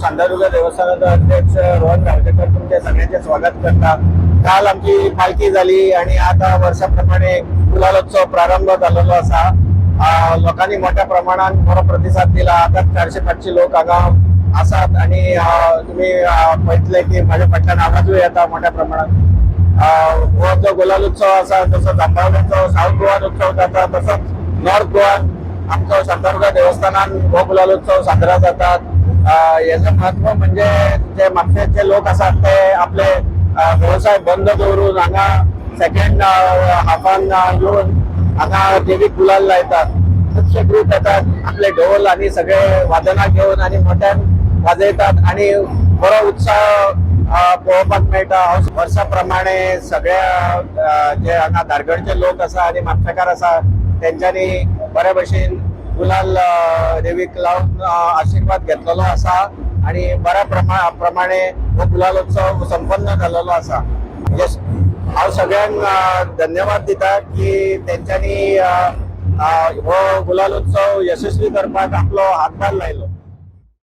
शांतादुर्गा देवस्थानाचो अध्यक्ष रोहन गावडेकर तुमचे सगळ्यांचे स्वागत करता. काल आमची पालखी झाली आणि आता वर्षाप्रमाणे गुलालोत्सव प्रारंभ झालेलो आसा. लोकांनी मोठ्या प्रमाणात बरो प्रतिसाद दिला. आता 400-500 लोक हांगा आसात आणि तुम्ही पळयतले की माझ्या फाटल्यान आवाजूय येता मोठ्या प्रमाणात. हो जो गुलाल उत्सव आसा, जसो जांबावलेचो साऊथ गोवान उत्सव जाता, तसोच नॉर्थ गोवान आमचो शांतादुर्गा देवस्थानान हो गुलाल उत्सव साजरा जातात. हेजो म्हत्व म्हणजे जे म्हापशेचे लोक आसात ते आपले वेवसाय बंद दवरून हांगा सेकंड हाफान येवन हांगा देवीक गुलाल लायतात. खुबशे ग्रूप येतात, आपले ढोल आणि सगळे वादनां घेवन आणि मोठ्यान वाजयतात आणि बरो उत्साह पळोवपाक मेळटा. हांव वर्सा प्रमाणे सगळ्या जे हांगा धारगळचे लोक आसा आणि म्हापशेकार आसा, तेंच्यांनी बरे भशेन गुलाल देवीक लावन आशिर्वाद घेतलेलो आसा आणि बऱ्या प्रमाणे हो गुलाल उत्सव संपन्न जाल्लो आसा. हांव सगळ्यांक धन्यवाद दिता की तेंच्यांनी हो गुलाल उत्सव यशस्वी करपाक आपलो हातभार लायलो.